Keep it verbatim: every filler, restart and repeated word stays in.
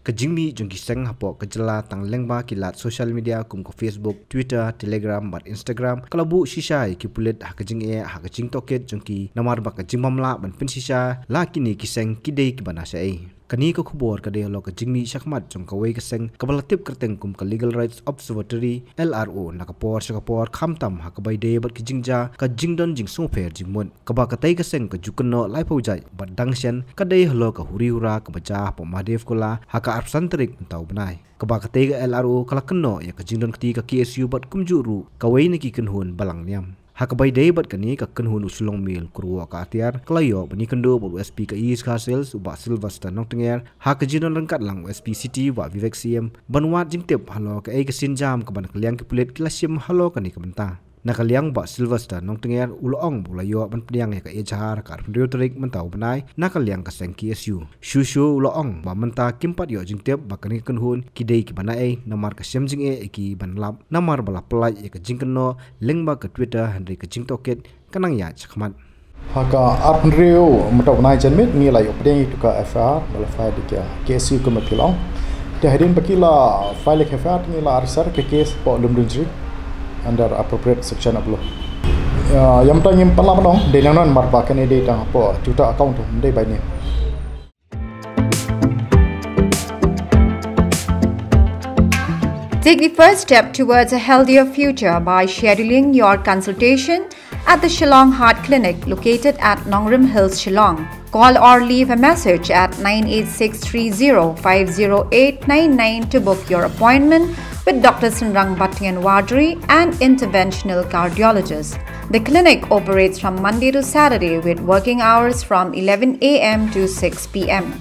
Ka jingmih jong ki seng hapoh ka jylla tang lyngba ki lad social media kum ka Facebook, Twitter, Telegram bad Instagram ka la buh shisha ïa ki pulit ha ka jingeh ha ka jingtohkit jong ki namar ba ka jingbym lah ban pynshisha la kine ki seng ki dei kiba na shaei. Kane ka khubor ka dei halor ka jingmih shakhmat jong kawei ka seng kaba la tip kyrteng kum ka Legal Rights Observatory, L R O, na ka por sha ka por, khamtam ha kaba ïadei bad ka jingjia ka jingdon jingsngewpher jingmut. Kaba katei ka seng ka ju kynnoh laiphew jait bad dang shen ka dei halor ka huri hura kaba jia hapoh Mahadev Khola ha ka arphew san tarik mynta u bnai. Kaba katei ka L R O ka la kynnoh ïa ka jingdon kti ka K S U bad kumjuh ruh kawei na ki kynhun balang niam. Ha kaba ïadei bad kane ka kynhun u Shillong Mail, kyrwoh ka atiar, ka la ïoh ban ïakynduh bad u S P ka East Khasi Hills, u Bah Sylvester Nongtnger, ha ka jingdon ryngkat lang u S P City, Bah Vivek Syiem, ban wad jingtip halor kaei ka sienjam kaba na ka liang ki pulit ki la shim halor kane ka bynta. Na ka liang Bah Sylvester Nongtnger u la ong ba u la ïoh ban pdiang ïa ka ejahar ha ka arphew hynriew tarik mynta u bnai na ka liang ka seng K S U. Shuh shuh u la ong ba mynta kim pat ïoh jingtip ba kane ka kynhun ki dei kiba naei namar ka shem jingeh ïa ki ban lap namar ba la pyllait ïa ka jingkynnoh lyngba ka Twitter, hynrei ka jingtohkit ka nang ïaid shakhmat. Ha ka arphew hynriew mynta u bnai janmiet ngi la ïoh pdiang ïa ka F I R ba la file da ka K S U kumba phi la ong. Te hadien ba ki la file ïa ka F I R te ngi la register ka case hapoh Lumdiengjri under appropriate section of law. Ïa, ïa mynta ngim pat lah ban ong dei nangno namar ba kane dei tang hapoh Twitter account, ym dei bai name. Take the first step towards a healthier future by scheduling your consultation at the Shillong Heart Clinic, located at Nongrim Hills, Shillong. Call or leave a message at nine eight six three zero five zero eight nine nine to book your appointment with Doctor Synrang Batngen Wadri, an interventional cardiologist. The clinic operates from Monday to Saturday with working hours from eleven a m to six p m.